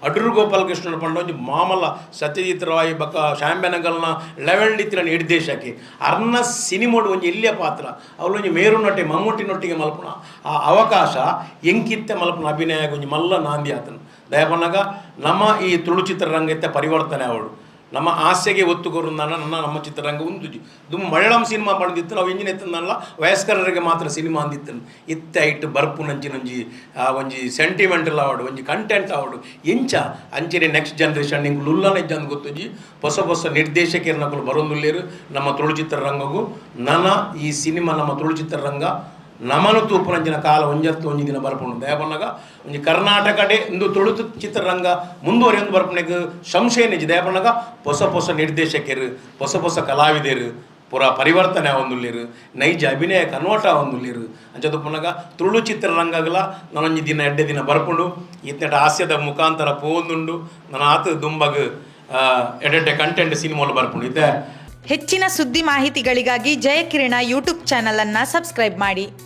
ಅಡೂರು ಗೋಪಾಲಕೃಷ್ಣನ್ ಪಂಡ ಒಂಜಿ ಮಾಮಲ್ಲ ಸತ್ಯಜಿತ್ ರಾಯ್ ಬೊಕ್ಕ ಶ್ಯಾಮ್ ಬೆನಗಲ್ನ ಲೆವೆಲ್ ಇತ್ತಿನ ನಿರ್ದೇಶಕೆ. ಅರ್ನ ಸಿನಿಮೋಡು ಒಂಜಿ ಎಲ್ಯ ಪಾತ್ರ, ಅವಲೊಂಜಿ ಮೇರು ನಟೆ ಮಮ್ಮೂಟಿನೊಟ್ಟಿಗೆ ಮಲ್ಪುನ ಆ ಅವಕಾಶ ಎಂಕಿತ್ತೆ ಮಲ್ಪುನ ಅಭಿನಯ ಒಂಜಿ ಮಲ್ಲ ನಾಂದಿ ಆತನು. ದಯಪನ್ನಗ ನಮ್ಮ ಈ ತುಳು ಚಿತ್ರರಂಗ ಇತ್ತೆ ಪರಿವರ್ತನೆ ಆವಡು. ನಮ್ಮ ಆಸೆಗೆ ಒತ್ತು ಕೊರುಂದಾನ ನನ್ನ ನಮ್ಮ ಚಿತ್ರರಂಗ ಉಂದುಜಿ. ದುಂಬು ಮಲಯಾಳಂ ಸಿನಿಮಾ ಪಂಡಿತ್ತು, ನಾವು ಇಂಜಿನ ಎತ್ತಂದಲ್ಲ, ವಯಸ್ಕರರಿಗೆ ಮಾತ್ರ ಸಿನಿಮಾ ಅಂದಿತ್ತು. ಇತ್ತೆ ಐಟ್ ಬರ್ಪುನಂಚಿನೊಂಜಿ ಆ ಒಂಜಿ ಸೆಂಟಿಮೆಂಟಲ್ ಆವಡು, ಒಂಜಿ ಕಂಟೆಂಟ್ ಆವಡು, ಎಂಚ ಅಂಚನೆ ನೆಕ್ಸ್ಟ್ ಜನರೇಷನ್ ನಿಂಗೆ ಲುಲ್ಲನ ಇಜ್ಜಂದ್ ಗೊತ್ತುಜಿ. ಹೊಸ ಹೊಸ ನಿರ್ದೇಶಕರನಕುಲು ಬರೊಂದುಲ್ಲೇರು ನಮ್ಮ ತುಳು ಚಿತ್ರರಂಗಗೂ. ನನ ಈ ಸಿನಿಮಾ ನಮ್ಮ ತುಳು ಚಿತ್ರರಂಗ ನಮನು ತೂಪುನಂಚಿನ ಕಾಲ ಒಂಜತ್ತು ಒಂಜಿ ದಿನ ಬರ್ಪುಂಡು. ದಯಪನ್ನಗ ಒಂಜಿ ಕರ್ನಾಟಕಡೆ ಇಂದು ತುಳು ಚಿತ್ರರಂಗ ಮುಂದುವರಿಯೊಂದು ಬರ್ಪುನೆಗ್ ಸಂಶಯ ನಿಜ. ದಯಪನ್ನಗ ಹೊಸ ಹೊಸ ನಿರ್ದೇಶಕರು, ಹೊಸ ಹೊಸ ಕಲಾವಿದರು ಪೂರ ಪರಿವರ್ತನೆ ಆವೊಂದುಲ್ಲೆರ್, ನೈಜ ಅಭಿನಯ ಕನ್ವರ್ಟ್ ಆವೊಂದುಲ್ಲೆರ್. ಅಂಚ ತೂಪುನಗ ತುಳು ಚಿತ್ರರಂಗಗಳ ನನೊಂಜಿ ದಿನ ಎಡ್ಡೆ ದಿನ ಬರ್ಪುಂಡು. ಇತ್ನೆಟ ಹಾಸ್ಯದ ಮುಖಾಂತರ ಪೋವೊಂದುಂಡು. ನನ ಆತ್ ದುಂಬಗ್ ಎಡ್ಡೆ ಕಂಟೆಂಟ್ ಸಿನಿಮಾಲು ಬರ್ಪುಂಡು ಇತ್ತೆ. ಹೆಚ್ಚಿನ ಸುದ್ದಿ ಮಾಹಿತಿಗಳಿಗಾಗಿ ಜಯಕಿರಣ ಯೂಟ್ಯೂಬ್ ಚಾನಲ್ ಅನ್ನ ಸಬ್ಸ್ಕ್ರೈಬ್ ಮಾಡಿ.